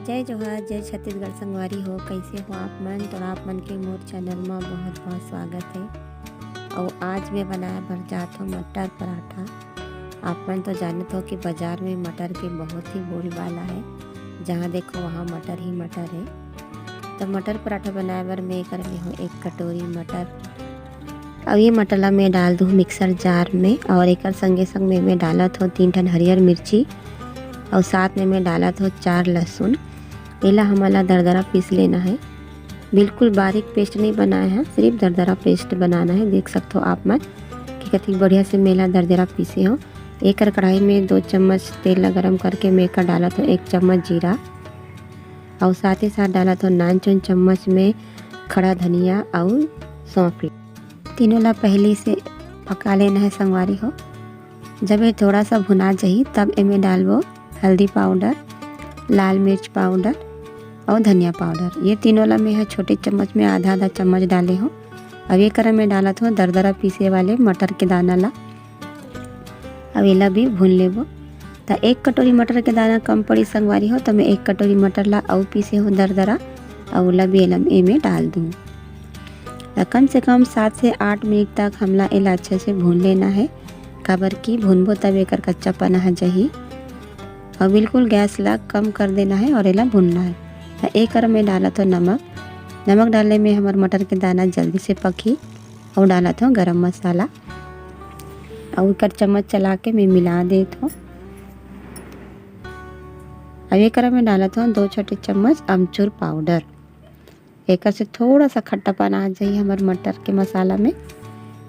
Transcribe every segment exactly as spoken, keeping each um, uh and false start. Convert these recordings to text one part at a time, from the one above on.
जय जोहार, जय छत्तीसगढ़ संगवारी हो। कैसे हो आप मन? तो आप मन के मोर चैनल म बहुत बहुत स्वागत है। और आज मैं बनाए बर जात हूँ मटर पराठा। आप मन तो जानत हो कि बाजार में मटर के बहुत ही बोलबाला है, जहाँ देखो वहाँ मटर ही मटर है। तो मटर पराठा बनाए बर मैं कर ले हूँ एक कटोरी मटर। अब ये मटर ला मैं डाल दूँ मिक्सर जार में और एकर संगे संग में मैं डालत हूँ तीन ठन हरियर मिर्ची और साथ में मैं डालत हूँ चार लहसुन। एला हमन ला दरदरा पीस लेना है। बिल्कुल बारीक पेस्ट नहीं बनाए हैं, सिर्फ दरदरा पेस्ट बनाना है। देख सकते हो आप मन कि कतिक बढ़िया से मैं एला दरदरा पीसे हो। एकर कढ़ाई में दो चम्मच तेल ला गरम करके मैं एकर डालत हूँ एक चम्मच जीरा और साथ ही साथ डालत हूँ नान चुन चम्मच में खड़ा धनिया और सौंफ। तीनों ला पहले से पका लेना है संगवारी हो। जब ये थोड़ा सा भुना जाही तब एमे डालबो हल्दी पाउडर, लाल मिर्च पाउडर और धनिया पाउडर। ये तीनों ला मैं ह छोटे चम्मच में आधा आधा चम्मच डाले हूँ। अब ये करा मैं डालत हूँ दरदरा पीसे वाले मटर के दाना ला। अब एला भी भून लेबो। त एक कटोरी मटर के दाना कम पड़ी संगवारी हो, त मैं एक कटोरी मटर ला अउ पीसे हूँ दरदरा, अउ ओला भी एला एमे डाल दूँ। त कम से कम सात से आठ मिनट तक हमला एला अच्छा से भून लेना है, काबर कि भूनबो तब एकर कच्चापन ह जही। और बिल्कुल गैस ला कम कर देना है और एला भूनना है। त एकर में डालत हो नमक। नमक डालने में हमर मटर के दाना जल्दी से पकही। और डालत हो गरम मसाला और एकर चम्मच चला के मैं मिला देत हो। अब एकर में डालत हो दो छोटे चम्मच अमचूर पाउडर। एकर से थोड़ा सा खट्टापन आ जाही हमर मटर के मसाला में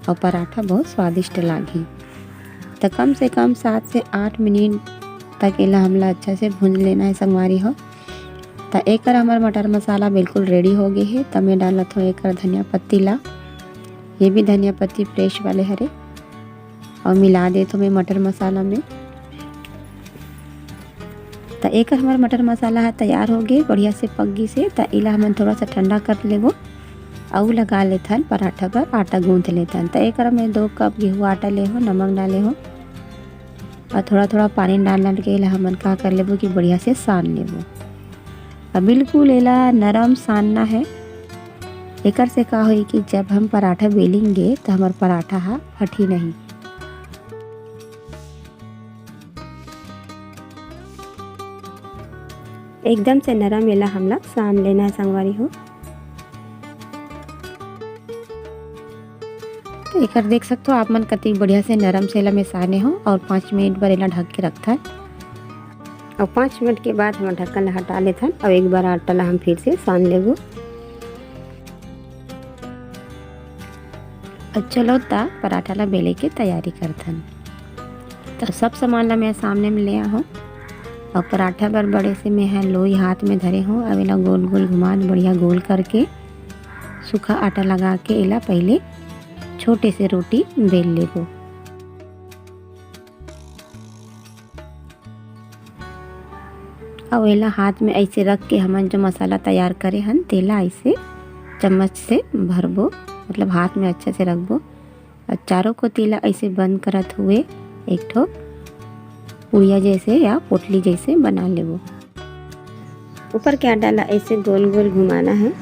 और पराठा बहुत स्वादिष्ट लागही। त कम से कम सात से आठ मिनट तक एला हमला अच्छा से भूंज लेना है संगवारी हो। त एकर हमर मटर मसाला बिल्कुल रेडी हो गे हे। त मैं डालत हूँ एकर धनिया पत्ती ला, ये भी धनिया पत्ती फ्रेश वाले हरे, और मिला देत हूँ मैं मटर मसाला में। त एकर हमर मटर मसाला ह तैयार हो गे, बढ़िया से पक गिस हे। त एला हमन थोड़ा सा ठंडा कर लेबो, अउ लगा लेथन पराठा बर आटा गूंथ लेथन। त एकर मैं दो कप गेहूं आटा ले हो, नमक डाले हो, और थोड़ा थोड़ा पानी डाल डाल के एला हमन का कर लेबो कि बढ़िया से सान लेबो। और बिल्कुल एला नरम सानना है। एकर से का होई कि जब हम पराठा बेलेंगे त हमर पराठा ह फटही नहीं। एकदम से नरम एला हमला सान लेना है संगवारी हो। तो एकर देख सकते हो आप मन कति बढ़िया से नरम से एला मैं साने हो और पाँच मिनट बर एला ढक के रखथन। और पाँच मिनट के बाद हम ढक्कन ला हटा लेथन और एक बार आटा ला हम फिर से सान लेबो। अब चलो त पराठा ला बेले के तैयारी करथन। त सब सामान ला मैं सामने में ले आहूँ और पराठा बर बड़े से मैं ह लोई हाथ में धरे हूँ। अब एला गोल गोल घुमा बढ़िया गोल करके सूखा आटा लगा के एला पहले छोटे से रोटी बेल लेबो। अउ एला हाथ में ऐसे रख के हमन जो मसाला तैयार करे हन तेला ऐसे चम्मच से भरबो, मतलब हाथ में अच्छा से रखबो। और चारों कोती ला ऐसे बंद करत हुए एक ठो पुड़िया जैसे या पोटली जैसे बना लेबो। ऊपर के आटा ला ऐसे गोल गोल घुमाना है।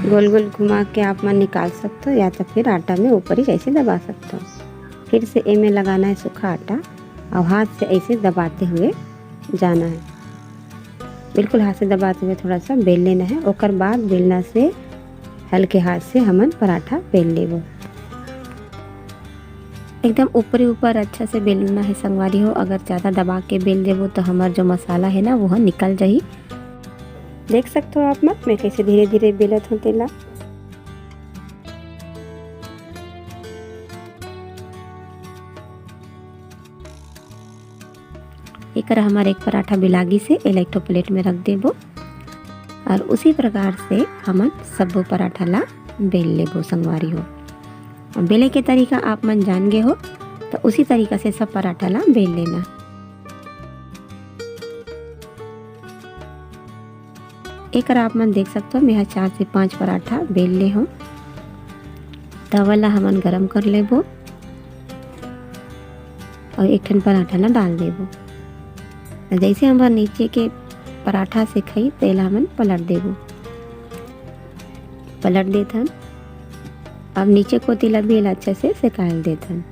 गोल गोल घुमा के आप मन निकाल सकते हो या तो फिर आटा में ऊपर ही ऐसे दबा सकते हो। फिर से एमे लगाना है सूखा आटा और हाथ से ऐसे दबाते हुए जाना है। बिल्कुल हाथ से दबाते हुए थोड़ा सा बेल लेना है। ओकर बाद बेलना से हल्के हाथ से हमन पराठा बेल लेबो। एकदम ऊपरी ऊपर अच्छा से बेलना है संगवारी हो, अगर ज़्यादा दबा के बेल देबो तो हमर जो मसाला है ना वो ह निकल जाही। देख सकते हो आप मन, मैं कैसे धीरे धीरे बेलत हूँ तेला। एकर हमर एक पराठा बेला गिस हे, एला एक ठो प्लेट में रख देबो। और उसी प्रकार से हमन सब्बो पराठा ला बेल लेबो संगवारी हो। और बेले के तरीका आप मन जान गे हो, तो उसी तरीका से सब पराठा ला बेल लेना। एकर आप मन देख सकते हो, मैं ह चार से पांच पराठा बेल ले हूँ। तवा ला हमन गरम कर लेबो और एक ठन पराठा ला डाल देबो। जैसे हमर नीचे के पराठा सेकही, तेला हमन पलट देबो। पलट देथन। अब नीचे कोती ला भी एला अच्छा से सेकायल देथन।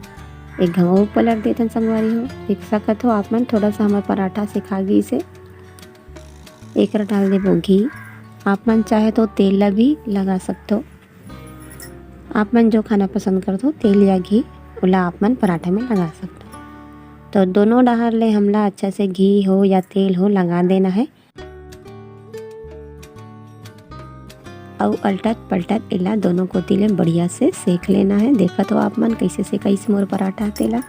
एक घाव पलट देथन संगवारी हो। देख सकत हो आप मन, थोड़ा सा हमर पराठा सेका गिस हे। एकरा डाल देबो घी। आप मन चाहे तो तेल ला भी लगा सकथो। आप मन जो खाना पसंद करथो, तेल या घी, ओला आप मन पराठा में लगा सकथो। तो दोनों डहर ले हमला अच्छा से घी हो या तेल हो लगा देना है। अउ अलटत पलटत एला दोनों कोती ले बढ़िया से सेक लेना है। देखत हो आप मन कइसे सेकाइस मोर पराठा तेला।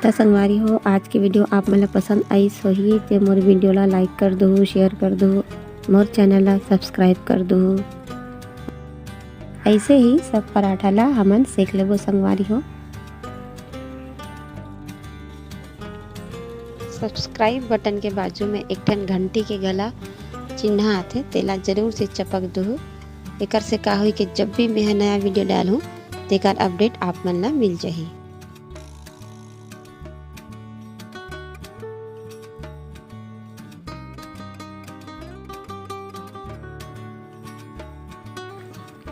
त संगवारी हो, आज के वीडियो आप मन ला पसंद आइस होही, ते मोर वीडियो ला लाइक कर दू, शेयर कर दू, मोर चैनल ला सब्सक्राइब कर दू। ऐसे ही सब पराठा ला हमन सेक लेबो संगवारी हो। सब्सक्राइब बटन के बाजू में एक ठन घंटी के घला चिन्हा आथे, तेला जरूर से चपक दुहू। एकर से का होही कि जब भी मैं नया वीडियो डालहूँ, तेकर अपडेट आप मन ला मिल जाही।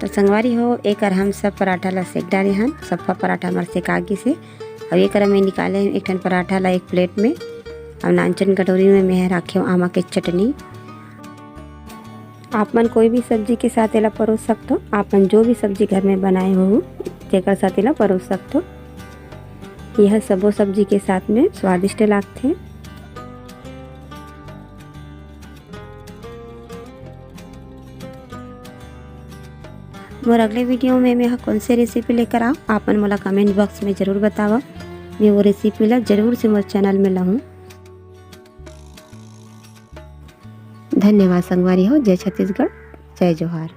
तो संगवारी हो, एकर हम सब पराठा ला सेक डारे हन। सफा पराठा हमर सेका गिस हे। अब एकर मैं निकाले हन एक ठन पराठा ला एक प्लेट में। अब नानचन कटोरी में मैं राखे हूँ आमा के चटनी। आप मन कोई भी सब्जी के साथ एला परोस सकथो। आप मन जो भी सब्जी घर में बनाए हो, तेकर साथ एला परोस सकथो। यह सबो सब्जी के साथ में स्वादिष्ट लागथे। मोर अगले वीडियो में मैं ह कौन से रेसिपी लेकर आऊँ, आप मन मोला कमेंट बॉक्स में जरूर बतावव। मैं वो रेसिपी ला जरूर से मोर चैनल में लाहूँ। धन्यवाद संगवारी हो। जय छत्तीसगढ़, जय जोहार।